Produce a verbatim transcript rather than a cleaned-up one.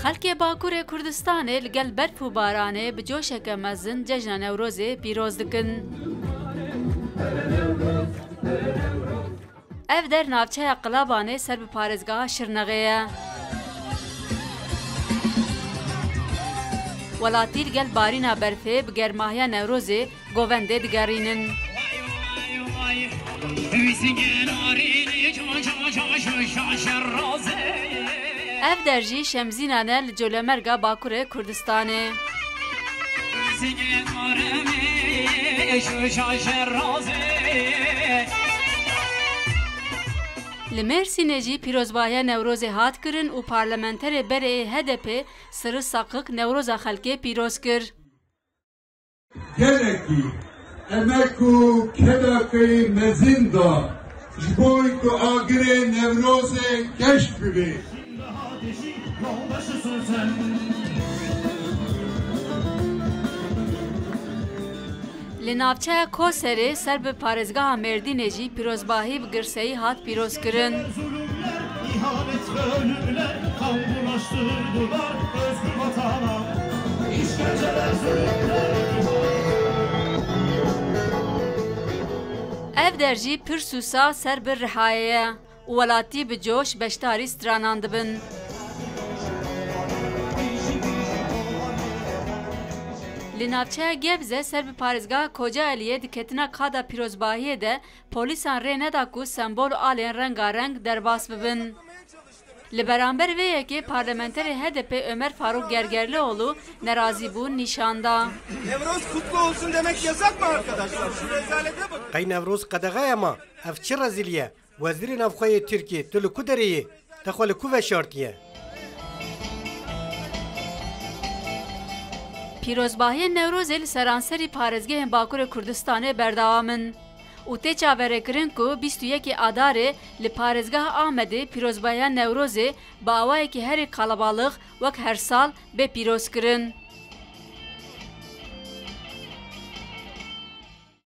Xelkê Bakurê Kurdistanê li gel berf û baranê bi coşeke mezin cejna Newrozê pîroz dikin. Ev der navçeya Qilabanê ser bi parêzgeha Şirnexê ye. Welatî li gel barîna berfê bi germahiya Newrozê govendê digerînin. Ev der jî Şemzînan e li Colemêrga Bakurê Kurdistanê. Li Mêrsînê jî pîrozbahiya Newrozê hat kirin û parlamenterê berê yê H D P Sırrı Sakık Newroza xelkê pîroz kir. Gelekî emek û kedakeyê mezin da ji bo ku agirê Newrozê geş bibe. Li navçeya Koserê ser bi parêzgeha Mêrdînê jî pîrozbahî bi girseyî hat pîrozkirin. İhanet ve ölümler kan bulaştırdılar özgür vatana. İşkenceler, zulümler. Ev der jî pir sûsa ser bi Rihayê ye û welatî bi coş beşdarî stranan dibin. Li navçeya Gebze ser bi parêzgeha Kocaeliyê di ketina qada pîrozbahiyê de polîsan rê neda ku sembol û alên rengareng derbas bibin. Li beramber vê yekê parlamenterê H D P Ömer Faruk Gergerlioğlu nerazîbûn nîşan da. Newroz kutlu olsun demek yasak mı arkadaşlar? Şu rezalete bakın. Qey Newroz qedexe ye ma? Ev çi rezîlî ye? Wezîrê Navxwe yê Tirkiyê, tu li ku derê yî? Te xwe li ku veşartiye? Pîrozbahiyên Newrozê li seranserî parêzgehên Bakurê Kurdistanê berdewam in û tê çaverêkirin ku bîst û yekê Adarê li parêzgeha Amedê pîrozbahiya Newrozê bi awayekî herî qelebalix wek her sal bê pîrozkirin.